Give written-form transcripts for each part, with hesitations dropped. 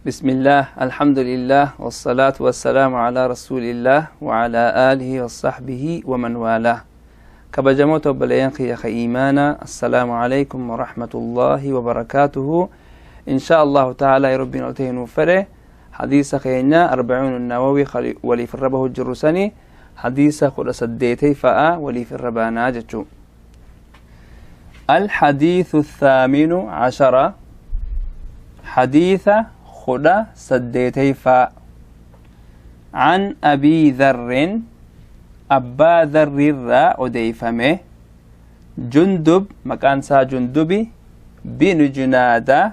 بسم الله، الحمد لله، والصلاة والسلام على رسول الله وعلى آله وصحبه ومن والاه. Kabajamoota obboleeyyan kiyya ka iimaana، السلام عليكم ورحمة الله وبركاته. إن شاء الله تعالى ربنا oltee fedhe حديث keenya أربعون النووي waliif irra bahu jirru sani حديث 18faa waliif irra baanaa jechuu. الحديث الثامن عشر، حديث 18faa. عن أبي ذر، abbaa dharrirraa odeeyfame، Jundub، maqaan isaa Jundubi bin Junaadaa،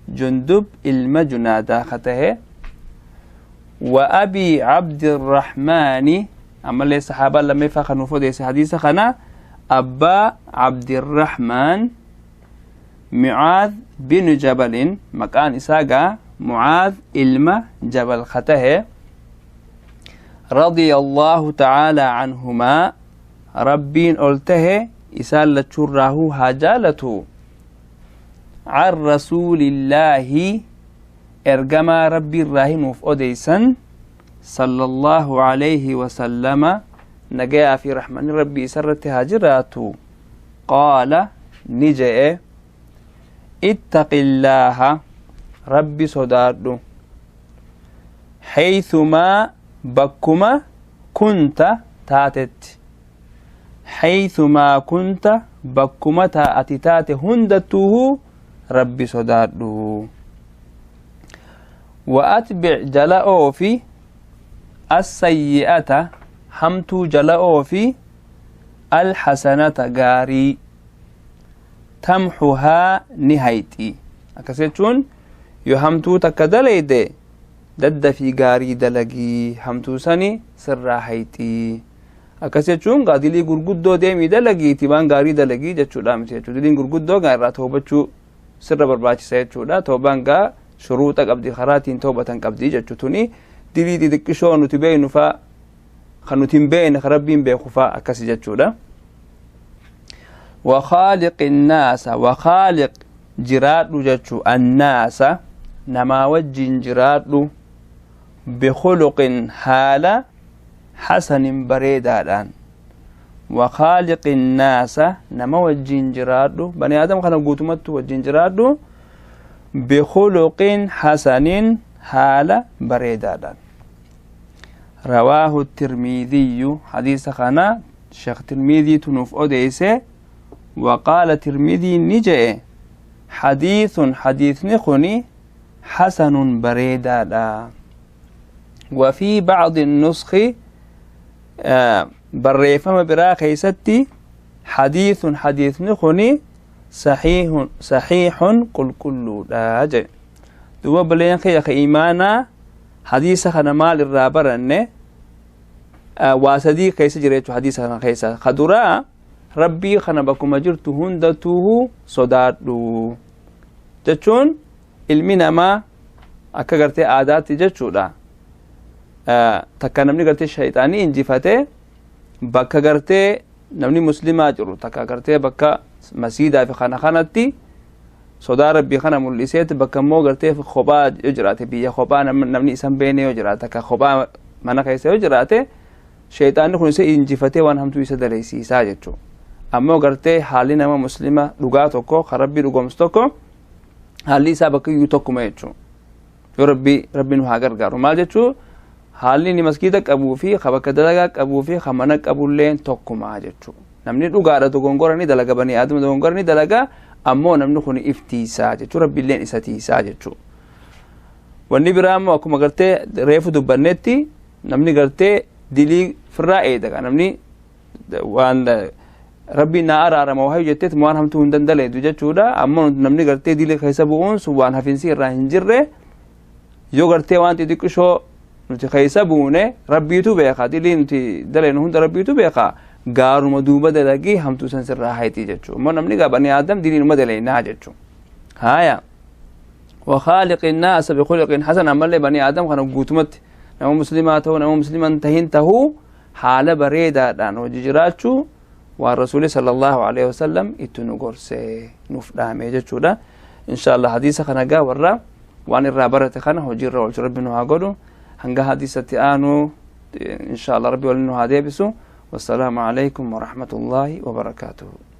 Jundub ilma Junaadaa ka tahe، وأبي عبد الرحمن، ammallee saxaabaan lammeeffaa kan nuuf odeesse hadiisa kana abbaa Cabdirrahmaan Mucaad bin Jabalin، maqaan isaa gaa Mucaad ilma Jabal ka tahe، رضي الله تعالى عنهما، rabbiin ol tahe isaan lachuurraahuu haa jaalatu، عن رسول الله، ergamaa rabbii irraa nuuf odeysan، صلى الله عليه وسلم، nagayaa fi raxmanni rabbii isarratti haa jiraatu، قال، ni je'e: اتق الله، rabbi sodaadhu، حيثما، bakkuma، كنت، taatetti، حيثما كنت، bakkuma ati taate hundattuuhu rabbi sodaadhu. وأتبع، jala oofi، السيئة، hamtuu jala oofi، الحسنة، gaarii، تمحها، ni hayxi. Akkas jechuun yoo hamtuu takka dalayde daddafii gaarii dalagii, hamtuu sani sirraa hayxii. Akkas jechuun gaa dilii gurguddoo deemii dalagiiti waan gaarii dalagii jechuudha miti jechuudha. Diliin gurguddoo gaa irraa toobachuu sirra barbaachisa jechuudha. Toobaan gaa shuruuxa qabdi, karaatiin toobatan qabdi jechuu. Tuni dilii xixiqqishoo nuti beeknu faa, kan nuti hin beekne kan rabbiin beeku faa akkasi jechuudha. وخالق الناس، وخالق، jiraadhu jechuu، الناس، namaa wajjin jiraadhu، بخلق، haala، حسن، bareedaadhaan. وخالق الناس، nama wajjin jiraadhu، bani aadam kana guutumattu wajjin jiraadhu، بخلق حسن، haala bareedaadhaan. رواه الترمذي، حديث kana sheekh Tirmidii nuuf odeeyse. وقال، ترمذي ni je'e: حديث، حديثni kuni، حسن، bareedaadha. وفي بعض النسخ، barreeffama biraa keeysatti، حديث، حديثni kuni، صحيح، صحيح، qulqulluudha jedhe. Duuba obboleeyyan kiyya ka iimaanaa، hadiisa kana maal irraa baranne? Waa sadii keessa jira jechuu hadiisa kana keessa. Ka duraa, rabbii kana bakkuma jirtu hundattuuhu sodaadhu jechuun ilmi namaa akka gartee aadaatti jechuudha, takka namni gartee shayxaanii injifatee bakka gartee namni muslimaa jiru takka gartee bakka masiidaa fi kana kanatti sodaa rabbii kana mul'iseeti, bakka immoo gartee kophaa yoo jiraate, biyya kophaa namni isan beene yoo jiraate, takka kophaa mana keessa yoo jiraate, shayxaanni kun isa injifatee waan hamtuu isa dalaysiisaa jechuu. Ammoo gartee haalli nama muslima dhugaa tokko kan rabbii dhugoomsu tokko haalli isaa bakka iyyuu tokkuma jechuu. Yoo rabbi nu haa gargaaru. Maal jechuu? Haalli inni maskiida qabuu fi ka bakka dalagaa qabuu fi ka mana qabulleen tokkuma jechuu. Namni dhugaadha dogongora ni dalaga, banii aadama dogongora ni dalaga, ammoo namni kun iftiisaa jechuu, rabbiilleen isa tiisaa jechuu. Wanni biraa immoo akkuma gartee reefu dubbannetti namni gartee dilii firraa eedaga. Namni waan rabbiin naa araarama wahayu jetteet waan hamtuu hin dandaleedu jechuudha. Ammoo namni gartee dilii keessa bu'uun sun waan hafinsi irraa hin jirre. Yoo gartee waan xixiqqishoo nuti keessa buune rabbiitu beeka, dilii nuti daleenu hunda rabbiitu beeka, gaaruma duuba dalagii hamtuu san sirraa hayti jechuu. Ammoo namni gaa bani aadam diliinuma daleynaa jechuu. Haya, وخالق الناس بخلق حسن، ammallee bani aadam kana guutumatti nama muslimaa ta'uu nama musliman tahin tahuu haala bareedaadhaan hojii jiraachuu waan rasuuli صلى الله عليه وسلم itti nu gorse, nuuf dhaame jechuudha. Insha Allah hadiisa kana gaa warra Waan irraa barate kana hojiirra oolchu Rabbi nu haa godhu. Hanga hadiisatti aanu insha Allah Rabbi waliin nu haa deebisu. Wassalaamu alaikum warahmatullaahi wabarakaatuhu.